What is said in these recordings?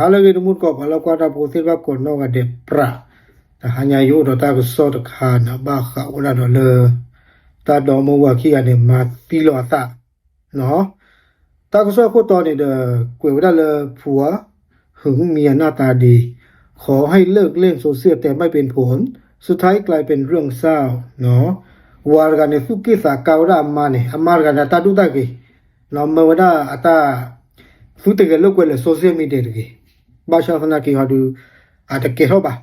ဟါလၢအဂ့ၤ တမူတကိး ပှၤလၢကွၢ်တၢ်ဖိသ့ၣ်တဖၣ်ကိးနီၢ်ဂၤဒဲးပြး, တဟါညါယအိၣ်ဒီးတၢ်ကစီၣ်တခါန့ၣ် ဘၣ်ဃးဝဲဒၣ်ဒီးလၢ တၢ်ဒီမါဝၤခံဂၤန့ၣ် မၤသံလီၤအသး တၢ်ကစီၣ်အခိၣ်တီန့ၣ်ဒီး ကွဲးဝဲဒၣ်လၢ ผัวหึงเมียหน้าตาดี ขอให้เลิกเล่นโซเชียลแต่ไม่เป็นผล สุดท้ายกลายเป็นเรื่องเศร้า ဝၤတဂၤန့ၣ် သူၣ်က့ၣ်သးကါဝဲဒၣ်အမါန့ၣ် အမါတဂၤန့ၣ် အတၢ်ဒိၣ်တၢ်ဂ့ၤ မၢဝဲဒၣ်အတၢ် သုတဂဲၤလိာ်ကွဲလၢ social media တဂ့ၤ, ဘၣ်ဆၣ်သနာ်က့ဟီဒုး အတကဲထီၣ်ဘၣ်,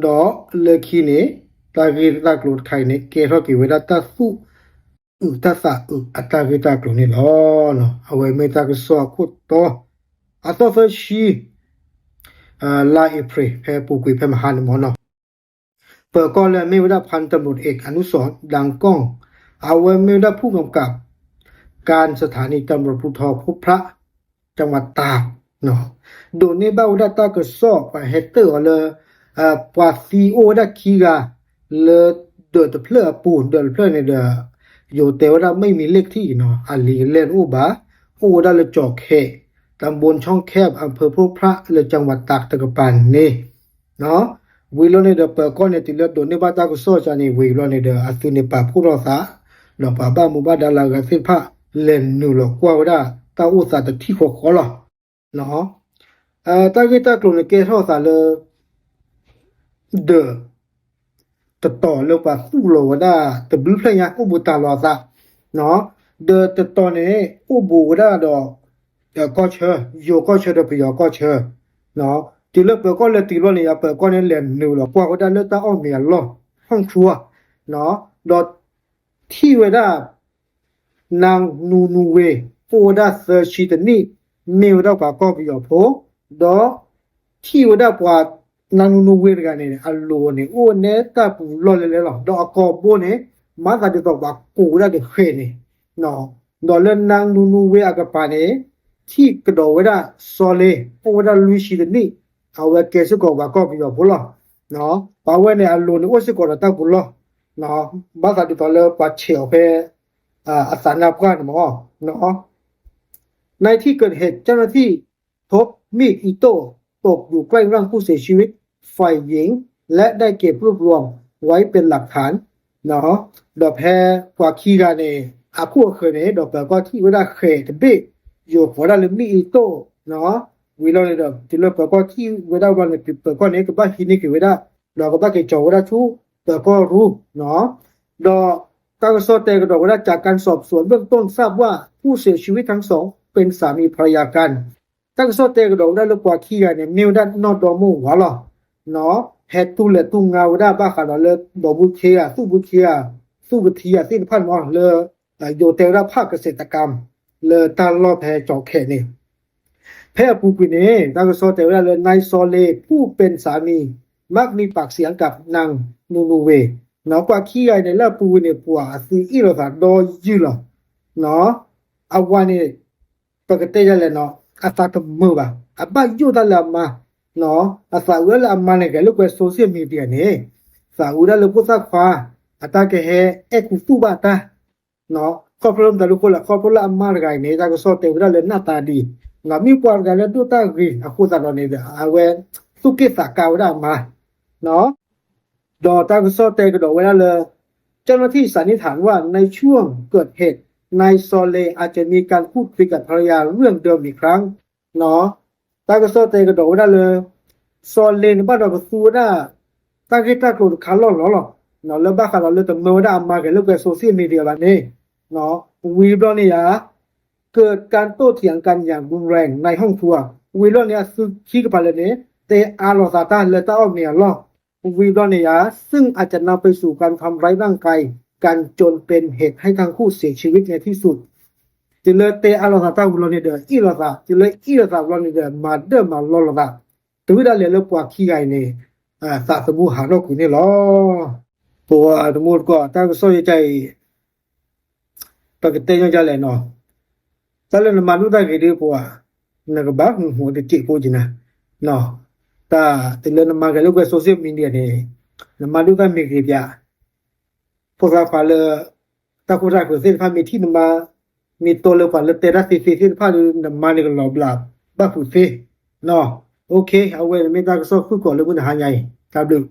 ဒီးလၢခံန့ၣ် တၢ်ဂ့ၢ်တၢ်ကျိၤတခါအံၤန့ၣ် ကဲထီၣ်က့ၤဝဲဒၣ်တၢ်သူၣ်အုးတၢ်သးအုးအတၢ်ဂ့ၢ်တၢ်ကျိၤန့ၣ်လီၤ. အဝဲမ့ၢ်တၢ်ကစီၣ်အခိၣ်တီ အသီသၢဆံ လါအ့ဖြ့ၣ် ဖဲပူၤကွံာ်ဖဲမဟါန့ၣ်မ့ၢ်နီၤ ပၢၤကီၢ်လၢအမ့ၢ်ဝဲဒၣ် พันตำรวจเอกอนุสรณ์ ดังก้อง အဝဲမ့ၢ်ဝဲဒၣ် ผู้กำกับการสถานีตำรวจภูธรพบพระ จังหวัดตาก ဒိးန့ၢ်ဘၣ်ဝဲဒၣ်တၢ်ကစီၣ် ပှၤဟဲတၢၣ်အီၤလၢ ပှၤသံအိၣ်ဝဲဒၣ်ခံဂၤ လၢဒၢးတဖျၢၣ်အပူၤ ဒၢးတဖျၢၣ်န့ၣ်ဒီး ယိၤတဲဝဲဒၣ် ไม่มีเลขที่ နီၤ အလံာ်လဲၢ်တအိၣ်ဘၣ်, အိၣ်ဝဲဒၣ်လၢကၠီၣ်ခဲး ตำบลช่องแคบ อำเภอพบพระ လၢ จังหวัดตาก တကပၤန့ၣ် ဝံၤလီၤန့ၣ်ဒီး ပၢၤကီၢ်န့ၣ် တုၤလၢဒိးန့ၢ်ဘၣ်တၢ်ကစီၣ်န့ၣ် ဝံၤလီၤန့ၣ်ဒီး အသုးန့ၣ်ပာ်ဖှိၣ်ထီၣ်သး ဒီးပှၤဘၣ်မူဘၣ်ဒါလၢအဂၤသ့ၣ်တဖၣ် လဲၤနုာ်လီၤကွၢ်ဝဲဒၣ်တၢ်အိၣ်သးတထံၣ်ဃီဃီလီၤ. တၢ်ဂ့ၢ်တၢ်ကျိၤန့ၣ်ကဲထီၣ်သးလၢ ဒၢး တတီၤလၢပှၤသူၣ်လီၤဝဲဒၣ်တဘျုးဖျၢၣ်ညါ အိၣ်ဘူးတၢ်လီၤအသး, ဒီးတတီၤန့ၣ် အိၣ်ဘူးဝဲဒၣ်ဒီး ကီၢ်ဆၢ, ယိၤကီၢ်ဆၢဒီးပယီၤကီၢ်ဆၢ, တုၤလၢပၢၤကီၢ်လဲၤတုၤလီၤန့ၣ် ယပၢၤကီၢ်န့ၣ်လဲၤနုာ်လီၤကွၢ်ဝဲဒၣ်လၢတၢ်အီၣ်မ့ၤအလီၢ် ห้องครัว ဒီး ထံၣ်ဝဲဒၣ် นางนูนูเว အိၣ်ဝဲဒၣ်သၢဆံတနံၣ် မ့ၢ်ဝဲဒၣ်ပှၤကီၢ်ပယီၤဖိ, ဒီး ထံၣ်ဝဲဒၣ်ပှၤ นางนูนูเว တဂၤန့ၣ် အလိၤန့ၣ် အိၣ်နဲတၢ်ပူၤလီၢ်လဲၢ်လဲၢ်လီၤ. ဒီးအကိာ်ဘိန့ၣ် မၤသးဒ်သိးပှၤကိးဝဲဒၣ်ဒီးဃဲၤန့ၣ်, ဒီးလၢ นางนูนูเว အကပၤန့ၣ် ထံၣ်ကဒီးဝဲဒၣ် စီၤလ့ၤ အိၣ်ဝဲဒၣ်လွံၢ်ဆံတနံၣ်, အဝဲကဲစ့ၢ်ကီးပှၤကီၢ်ပယီၤဖိလီၤ. ပှၤဝဲန့ၣ်အလိၤန့ၣ် အိၣ်စ့ၢ်ကီးဒီးတၢ်ပူၤလီၢ်, ဘၣ်သးဒ်သိးလၢပှၤဆဲးအီၤဖဲ အသးနါပှၢ်န့ၣ်မ့ၢ် ในที่เกิดเหตุ เจ้าหน้าที่พบมีดอิโต้ตกอยู่ใกล้ร่างผู้เสียชีวิตฝ่ายหญิง และได้เก็บรวบรวมไว้เป็นหลักฐาน ဒီးဖဲပှၤခံဂၤန့ၣ် အခိၣ်အဃၢၤန့ၣ် ဒီးပၢၤကီၢ်ထံၣ်ဝဲဒၣ်ဃဲၤတဘ့ၣ် ယိၤကိးဒၣ်လၢ မ့ၢ်အံတိၣ် ဝံၤလီၤန့ၣ်ဒီး တုၤလၢပၢၤကီၢ်ထံၣ်ဝဲဒၣ်ဘျီန့ၣ် ပၢၤကီၢ်န့ၣ် ကဘၣ်ဟံးန့ၢ်က့ၤဝဲဒၣ် ဒီးကဘၣ်က့ၤကၠီၤဝဲဒၣ်ဆူ ပၢၤကီၢ်ရူ ဒီးတၢ်ကစီၣ်တဲကဒီးဝဲဒၣ် จากการสอบสวนเบื้องต้นทราบว่าผู้เสียชีวิตทั้งสองเป็นสามีภรรยากัน တၢ်ကစီၣ်တဲကဒီးဝဲဒၣ်လၢပှၤခံဂၤန့ၣ် မ့ၢ်ဝဲဒၣ်နီၢ်ဒီမါဝၤလီၤ. ဟဲတူၢ်လဲၤတူၢ်ငါဝဲဒၣ်ဘၣ်ဃးဒီးလၢ ဘီဘုခ့ဧါ သူၣ်ဘုခ့ဧါ သူၣ်ကထံဧါသ့ၣ်တဖၣ်န့ၣ်မ့ၢ် လၢ ယိၤတဲဝဲဒၣ် ภาคเกษตรกรรม လၢတၢ်လီၢ်ဖဲကၠီၤခဲးန့ၣ် ဖဲအပူၤကွံာ်န့ၣ် တၢ်ကစီၣ်တဲဝဲဒၣ်လၢ นายซอเลห์ ผู้เป็นสามี มักมีปากเสียงกับนางนูนูเว ပှၤခံဂၤအံၤန့ၣ် လၢအပူၤကွံာ်န့ၣ် ပှၤအသုးအ့ၣ်လိာ်သးဒီယုၢ်လီၤ. အဝၤန့ၣ် ပကတဲယလဲၣ်နီၤ အသးတမုာ်ဘၣ် အဘၣ်ယိၣ်တၢ်လၢအမါ အသးအုးဒၣ်လၢအမါန့ၣ် ဂဲၤလိာ်ကွဲ social media န့ၣ် သးအုးဒၣ်လၢဖိသၣ်ခွါ အတၢ်ကဟဲအဲၣ်ကူသူၣ်ဘၣ်တၢ် ခီဖျိလၢမတၤဒုဃိလဲၣ် ခီဖျိလၢအမါတဂၤအံၤန့ၣ် တၢ်ကစီၣ်တဲဝဲဒၣ်လၢ หน้าตาดี မ့ၢ်ပှၤတဂၤလၢဒိၣ်တၢ်ဂ့ၤအဃိသတးဒီးန့ၣ်ဒီး အဝဲသူၣ်က့ၣ်သးကါဝဲဒၣ်အမါ ဒီးတၢ်ကစီၣ်တဲကဒီးဝဲဒၣ်လၢ เจ้าหน้าที่สันนิษฐานว่าในช่วงเกิดเหตุนายซอเลห์อาจจะมีการพูดคุยกับภรรยาเรื่องเดิมอีกครั้ง တၢ်ကစီၣ်တဲကဒီးဝဲဒၣ်လၢ စီၤလ့ၤန့ၣ်ဘၣ်ဒီးကသူဝဲဒၣ် တၢ်ဂ့ၢ်တၢ်ကျိၤတခါလီၢ်လီၢ်လီၤ. လၢဘၣ်ဃးဒီးလၢတမၢဝဲဒၣ်အမါဂဲၤလိာ်ကွဲ social media ဘၣ်န့ၣ် ဝံၤဘျီန့ၣ်ယါ เกิดการโต้เถียงกันอย่างรุนแรงในห้องครัว ဝံၤဘျီန့ၣ် အသုခံကပၤလၢာ်န့ၣ် တဲအါလိာ်သးတၢ်လၢတၢ်အီၣ်မ့ၤအလီၢ် ဝံၤဘျီန့ၣ်ယါ ซึ่งอาจจะนำไปสู่การทำร้ายร่างกายกันจนเป็นเหตุให้ทั้งคู่เสียชีวิตในที่สุด တုၤလၢတဲအါလိာ်သးတၢ်ဝံၤလီၤန့ၣ်ဒီး အ့ၣ်လိာ်သး တုၤလၢအ့ၣ်လိာ်သးဘျီန့ၣ်ဒီး မၤဒၢၣ်မၤလီလိာ်သး တုၤဝဲဒၣ်လဲာ်လၢပှၤခံဂၤအံၤန့ၣ် သးသမူဟးထီၣ်ကွံာ်န့ၣ်လီၤ. ပဝဲတမူတကိး တၢ်ကစီၣ်ယဲၢ်ကါအံၤ ပကတဲညီဒ်လဲၣ်နီၤ, တၢ်လၢနမၤဒိၣ်တၢ်ဂ့ၤဒ်ပဝဲ နကဘၣ်မုာ်မုာ်တစဲးဖိက့ၤနၤ, တၢ်တုၤလၢနမၤဂဲၤလိာ်ကွဲ social media န့ၣ် နမၤဒိၣ်တၢ်မ့ၢ်ဂ့ၤပၠး ဖိသၣ်ခွါလၢ တၢ်ခိၣ်တၢ်ဃၢၤသ့ၣ်တဖၣ်မ့ၢ်ထံၣ်နမါ မ့ၢ်တီလၢပှၤလၢတဲတၢ်သ့သ့သ့ၣ်တဖၣ်ဒီး နမါန့ၣ်ကလီၤဘျးဘၣ်ဃုာ်သ့, နီၤ, အဝဲန့ၣ်မ့ၢ်တၢ်ကစီၣ်ဃုာ်ကိးလၢမုၢ်နၤဟါညါအံၤ တၢ်ဘျုး